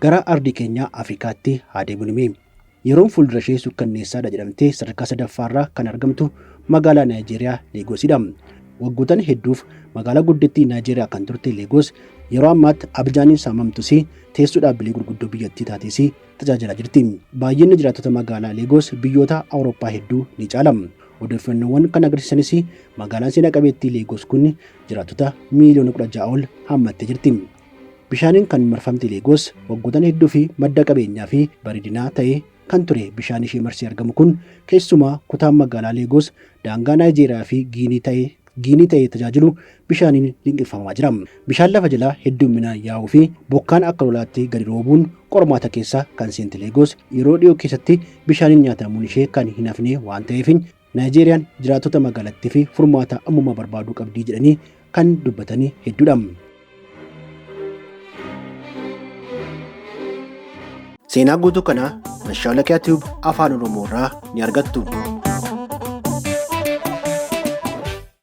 Gara ardii keenyaa Afrikaatti haa deebinu. Yeroon fuuldura ishee sukkanneessaadha jedhamtee sadarkaa sadaffaarraa kan argamtu magaalaa Naayijeeriyaa Leegoosidha. Waggootan hedduuf magaalaa guddittii Naayijeeriyaa kan turte Leegoos yeroo ammaatti Abijaaniin saamamtus teessoo dhaabbilee gurguddoo biyyattii taates tajaajilaa jirti. Baay'inni jiraattota magaalaa Leegoos biyyoota Awurooppaa hedduu ni caala. Odeeffannoowwan kan agarsiisanis magaalaan seena qabeettii Leegoos kun jiraattota miiliyoona 16 ol hammattee jirti. Bishaaniin kan marfamte Leegoos waggootan hedduu fi madda qabeenyaa fi bareedinaa ta'ee kan ture bishaan ishee marsee argamu kun keessumaa kutaan magaalaa Leegoos daangaa Naayijeeriyaa fi Giinii ta'ee tajaajilu bishaaniin liqimfamaa jira. Bishaan lafa jalaa hedduminaan yaa'uu fi bokkaan akka lolaatti gadi roobuun qormaata keessa kan seente Leegoos yeroo dhiyoo keessatti bishaaniin nyaatamuun ishee kan hin hafne waan ta'eef Naayijeeriyaan jiraattota magaalattii fi furmaata ammumaa barbaaduu qabdii jedhanii kan dubbatanii hedduudha. Seenaa guutuu kanaa Mashaalakiyaa Tube Afaan Oromoo irraa ni argattu.